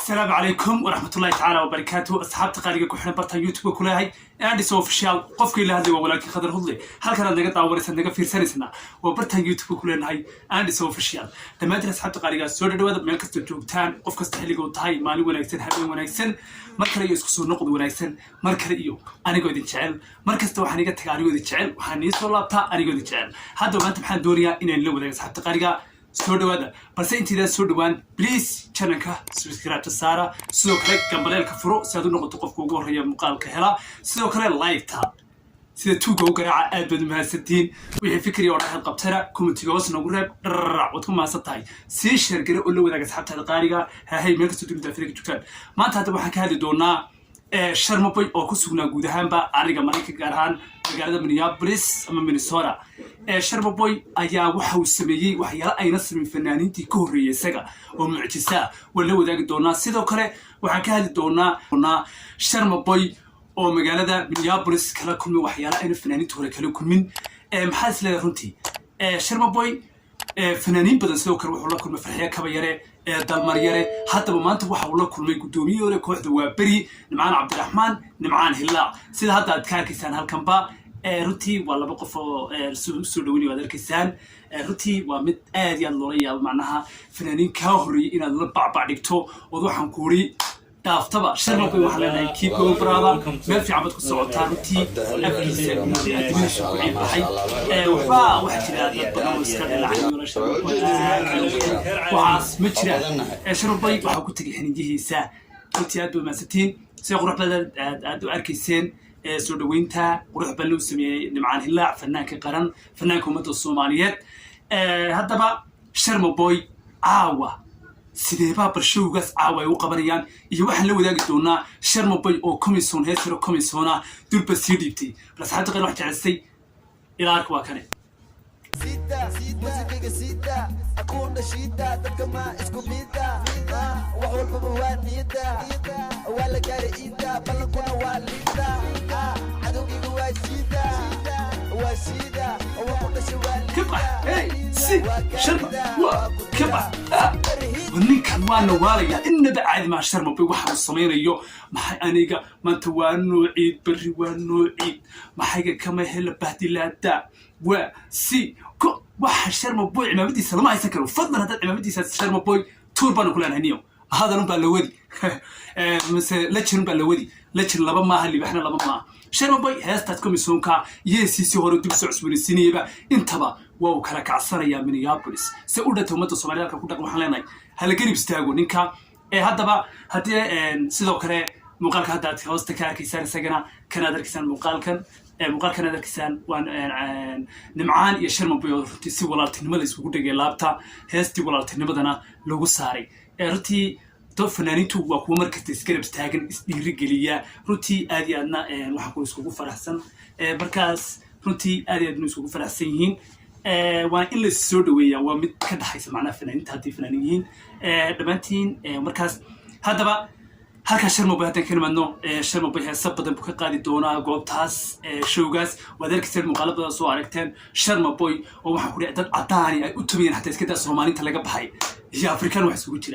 Asalaamu calaykum waraxmatullahi tacaala wabarakaatu. Asxaabta qaaliga ku xiran barta YouTube ku leeyahay Andis Official, qofkii la hadlay waa walaalkii Khadar Hudle. Halkan aad naga daawanaysa, naga fiirsanaysana waa bartan YouTube ku leenahay Andis Official. Dhammaantiin asxaabta qaaligaa soo dhadhawaada meel kastoo joogtaan, qof kasta xilliga u tahay. Maalin wanaagsan, habeen wanaagsan, mar kale iyo isku soo noqod wanaagsan, mar kale iyo anigoo idin jecel. Mar kasta waxaan iga tagaa anigoo idin jecel, waxaan ii soo laabtaa anigoo idin jecel. Hadda maanta maxaan doonayaa inaan la wadaago asxaabta qaaliga? Soo dhawaada. Balse intaydaan soo dhawaan, please channelka subscribe saara, sidoo kale gambaleelka furo si aad u noqoto qofka ugu horreeya muuqaalka hela. Sidoo kale like-ta sida tuuga u garaaca. Aad baad u mahadsantihiin. Wixii fikri oo dhaxal qabtana commentiga hoos noogu reeb. Dhararac waad ku mahadsan tahay. Sii share gare oo la wadaaga asxaabtaada qaaliga hahey meel kastoo dunida Afrika joogtaan. Maanta hadda waxaan ka hadli doonaa Sharmaboy oo ku sugnaa guud ahaanba ariga Maraykanka, gaar ahaan magaalada Minneapolis ama Minnesota. Sharmaboy ayaa waxa uu sameeyey waxyaalo ayna samayn fanaaniintii ka horreeyey isaga oo mucjisa ah. Waan la wadaagi doonaa. Sidoo kale waxaan ka hadli doonaa Sharmaboy oo magaalada Minneapolis kala kulmay waxyaalo ayna fanaaniinta hore kala kulmin. Maxaa is leedahay runtii Sharmaboy? Fanaaniin badan sidoo kale wuxuu la kulmay Farxiyo Kabayare, Dalmaryare. Haddaba maanta waxa uu la kulmay guddoomiyihii hore kooxda Waa Beri, Nimcaan Cabdiraxmaan, Nimcaan Hillaac. Sida hadda aad ka arkaysaan halkanba, runtii waa laba qof oo soo dhaweynay waad arkaysaan. Runtii waa mid aad iyo aad loola yaabo, macnaha fanaaniin kaa horreeyey inaad la bacbac dhigto ood waxaan kuuri dhaaftaba. Sharmaboy waxaan leenahay, keep going, brother, meel fiican baad ku socotaa. Runtii afkiisa iyo adimihiisa ku ciid baxay. Waxbaa waxaa jira dad badan oo iska dhilacay Sharmaboy, waxaas ma jiraan. Sharmaboy waxaa ku tegay xiniinyihiisa. Runtii aad bay mahadsantihiin. Sida qurux badan aad u arkayseen soo dhaweynta qurux badan loo sameeyey Nimcaan Hillaac, fanaanka qaran, fanaanka ummadda Soomaaliyeed. Haddaba Sharmaboy caawa sideebaa barshowgaas caawa ay u qabanayaan? Iyo waxaan la wadaagi doonaa Sharmaboy oo comison heesiro comisona durba sii dhiibtay. Bal asxaabta qaar wax jecelsay ilaa arka waa kane. Muusikayga siida akuuna shiida, dadka ma isku mida, wax walbaba waa niyada, waa la gaaray iida, ballankuna waa liida, cadowgayga waa shiida, waa shiida, waa ku dhashay waa. Kabax, hey, si Sharma waa kabax. Ah, ninkan waa nawaalaya, inaba caadi maa. Sharmaboy waxa uu samaynayo maxay? Aniga maanta waa noociid, berri waa noociid, maxayga kama hela bahdilaada waa si ko waxa. Sharmaboy cimaamadiisa lama haysan karo. Fadlan haddaad cimaamadiisa Sharmaboy tuur baanu ku leenahay. Niyo hadalun baa la wadi mise lajirun baa la wadi? Lajir laba maaha, libaxna laba maaha. Sharmaboy heestaas komisoonka iyo siisii hore dib soo cusboonaysiinayaba intaba waa uu kala kacsanayaa Minneapolis se u dhantay. Ummadda Soomaalida halka ku dhaqan waxaan leenahay hala garib istaago ninka. Haddaba haddii sidoo kale muuqaalka hadda aad hoosta ka arkaysaan, isagana kanaad arkaysaan, muuqaalkan aad arkaysaan waa Nimcaan iyo Sharmaboy oo runtii si walaaltinimo la iskugu dhegay laabta, heestii walaaltinimadana lagu saaray. Runtii dad fanaaniintu waa kuwa markasta isgarab taagan, isdhiirigeliya. Runtii aad iyo aadna waxaan ku iskugu faraxsan. Markaas runtii aad iyo aadna iskugu faraxsan yihiin. Waa in la soo dhaweeyaa, waa mid ka dhaxaysa macnaha fanaaniinta hadday fanaanin yihiin dhammaantiin. Markaas haddaba halkaa Sharmaboy haddaan ka nimaadno, Sharmaboy heesa badan buu ka qaadi doonaa goobtaas showgaas. Waad arkayseen muuqaalo badan soo aragteen Sharmaboy oo waxaan ku dhici dad caddaani ay u tumayeen, xataa iska daa Soomaalinta laga baxay iyo Afrikaan wax isugu jira.